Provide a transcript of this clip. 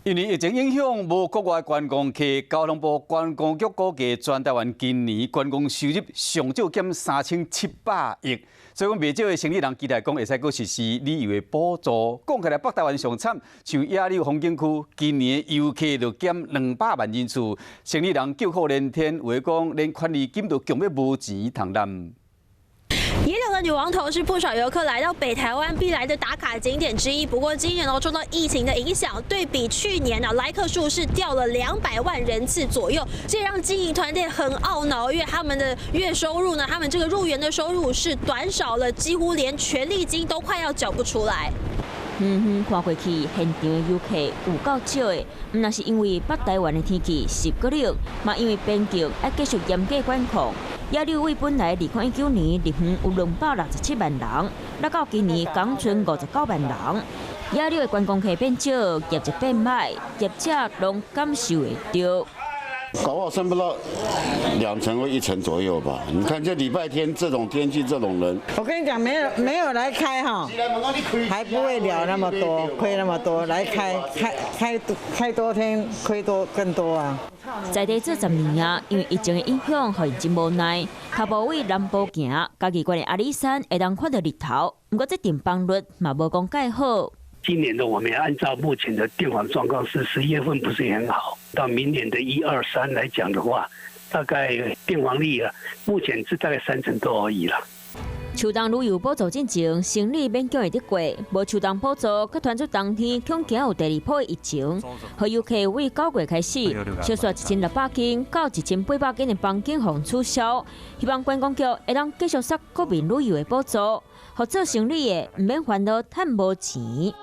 因為疫情影響，無國外觀光客，交通部觀光局估計全台灣今年觀光收入上少減3700億，所以講袂少的生理人期待講會使閣實施旅遊的補助。講起來，北台灣上慘，像野柳風景區，今年遊客就減200萬人次，生理人叫苦連天，有的講連權利金都強欲無錢通擔。野柳的女王頭是不少遊客來到北台灣必來的打卡景點之一。不過今年呢，受到疫情的影響，對比去年呢，來客數是掉了200萬人次左右，這也讓經營團隊很懊惱，因為他們的月收入呢，他們這個入園的收入是短少了，幾乎連權利金都快要繳不出來。遠遠看過去，現場的遊客有夠少的，毋但是因為北台灣的天氣濕閣冷，嘛因為邊境愛繼續嚴格管控。野柳為本來2019年入園有267萬人，來到今年僅賰59萬人。野柳的觀光客變少，業績變歹，業者攏感受會著。搞不好剩不到兩成或一成左右吧。你看這禮拜天這種天氣，這種人，我跟你講，沒有沒有來開哈，還不會了那麼多，虧那麼多，來開開開開多天，虧多更多啊。在地做10年啊，因為疫情的影響，予𪜶真無奈。跤步對南部行，嘉義縣的阿里山會當看著日頭，毋過這訂房率嘛無講蓋好。今年的我們按照目前的訂房狀況是11月份不是很好，到明年的一二三來講的話，大概訂房率啊，目前是大概三成多而已啦。秋冬旅遊補助進前，生理勉強會得過，無秋冬補助，閣傳出冬天恐驚有第二波疫情，予遊客為9月開始，小說1600間到1800間的房間予取消，希望觀光局會當繼續殺國民旅遊的補助，予做生理的毋免煩惱趁無錢。